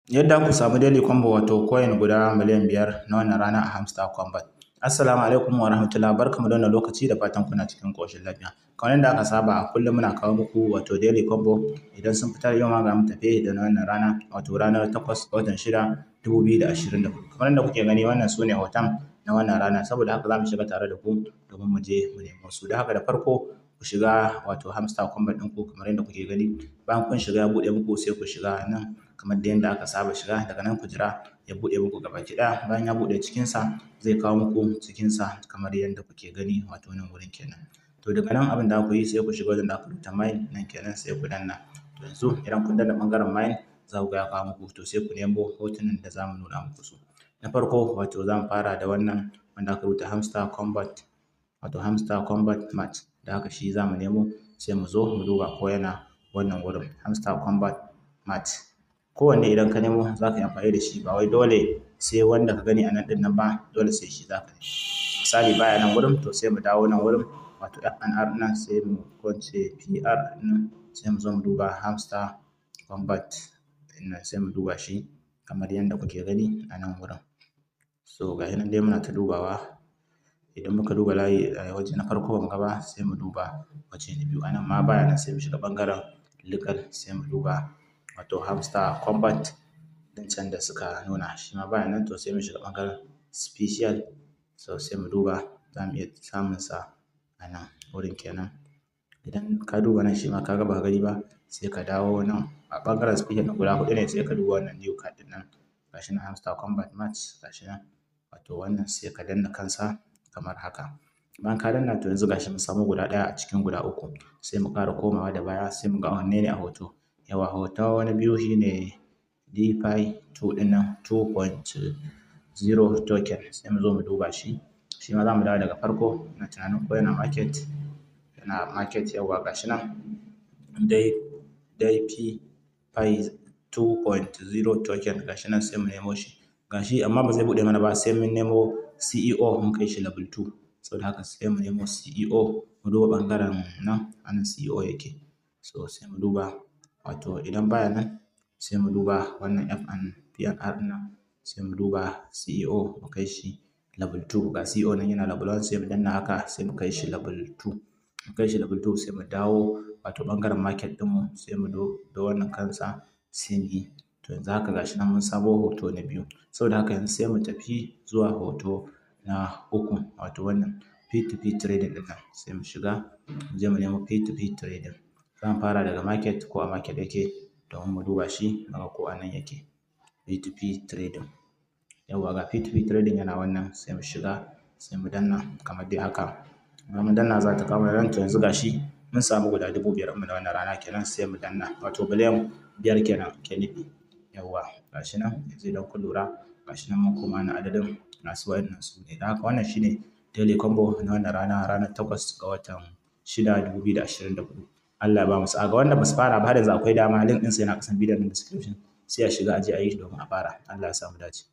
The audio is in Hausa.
Yadda ku samu daily combo, wato coin guda 5,000,000 na wannan rana a Hamster Combat. Assalamu alaikum wa rahmatullah, barkamu da wannan lokaci, da fatan kuna cikin ƙoshin lafiya. Kamar yadda aka saba, a kullum muna kawo muku wato daily combo idan sun fitar. Yau ma ga mu tafe da na wannan rana, wato ranar 8 ga watan 6, 2024. Kamar yadda kuke gani, wannan su ne hoton na wannan rana. Saboda haka za mu shiga tare da ku domin mu je mu nemo su. Don haka da farko ku shiga wato Hamster Combat ɗinku kamar yadda kuke gani. Bayan kun shiga, ya buɗe muku, sai ku shiga nan kamar da yadda aka saba shiga. Daga nan ku jira ya buɗe muku gabaki ɗaya. Bayan ya buɗe cikinsa, zai kawo muku cikinsa kamar yadda kuke gani, wato nan wurin kenan. To daga nan abin da ku yi, sai ku shiga wajen da aka rubuta mine nan kenan, sai ku danna. To yanzu idan kun danna ɓangaren mine, za ku ga ya kawo muku. To sai ku nemo hotunan da za mu nuna muku su. Na farko, wato za mu fara da wannan wanda aka rubuta Hamster Combat, wato Hamster Combat Match. Da haka shi za mu nemo, sai mu zo mu duba ko yana wannan wurin, Hamster Combat Match. Kowanne idan ka nemo, za ka yi amfani da shi, ba wai dole sai wanda ka gani a nan ɗin nan ba, dole sai shi za ka nemo. Misali baya nan wurin, to sai mu dawo nan wurin, wato FNR nan, sai mu ko in ce PR nan, sai mu zo mu duba Hamster Combat nan, sai mu duba shi kamar yadda kuke gani a nan wurin. So ga shi nan dai muna ta dubawa. Idan muka duba layi a waje na farko ba mu ga ba, sai mu duba waje na biyu. A nan ma baya nan, sai mu shiga ɓangaren legal, sai mu duba wato Hamster Combat ɗin can da suka nuna. Shi ma baya nan, to sai mu shiga ɓangaren special. So sai mu duba, za mu iya samun sa a nan wurin kenan. Idan ka duba nan, shi ma ka ga ba ka gani ba, sai ka dawo nan a ɓangaren special ɗin, guda huɗu ne, sai ka duba wannan new card ɗin nan. Ga shi nan Hamster Combat Match, ga shi nan, wato wannan, sai ka danna kansa kamar haka. Bayan ka danna, to yanzu ga shi mun samu guda ɗaya a cikin guda uku. Sai mu ƙara komawa da baya, sai mu ga wanne ne a hoto. Yawwa, hoto na biyu shine DeFi 2 ɗin nan, 2.0 token. Sai mu zo mu duba shi. Shi ma za mu dawo daga farko, ina tunanin ko yana market, yana market. Yawwa, ga shi nan dai DeFi 2.0 token, ga shi nan, sai mu nemo shi. Ga shi, amma ba zai buɗe mana ba sai mun nemo CEO, mun kai shi level 2. Saboda haka sai mu nemo CEO, mu duba ɓangaren nan, a nan CEO yake. So sai mu duba, wato idan baya nan, sai mu duba wannan FN PNR ɗin nan, sai mu duba CEO, mu kai shi level 2. Ga CEO nan yana level 1, sai mu danna haka, sai mu kai shi level 2. Mu kai shi level 2, sai mu dawo wato ɓangaren market ɗinmu, sai mu da wannan kansa, sai mu yi. To yanzu haka ga shi nan mun samo hoto na biyu. Saboda haka yanzu sai mu tafi zuwa hoto na uku, wato wannan P2P trading ɗin nan. Sai mu shiga, mu je mu nemo P2P trading. Za mu fara daga market, ko a market yake, domin mu duba shi, mu ga ko a nan yake. P2P trading. Yawwa, ga P2P trading yana wannan, sai mu shiga, sai mu danna kamar dai haka. Bayan mun danna, za ta kawo mana nan. To yanzu ga shi mun samu guda 5,000 ɗinmu na wannan rana kenan, sai mu danna, wato 5,000,000 kenan ke nufi. Yawwa, ga shi nan yanzu idan kun lura, ga shi nan mun koma na adadin masu waɗannan su ne. Don haka wannan shi ne daily combo na wannan rana, ranar 8 ga watan 6, 2024. Allah ya ba mu sa'a. Ga wanda ba su fara ba, har yanzu akwai dama. Link ɗinsa yana ƙasan bidiyon nan, description, sai a shiga a je a yi shi domin a fara. Allah ya sa mu dace.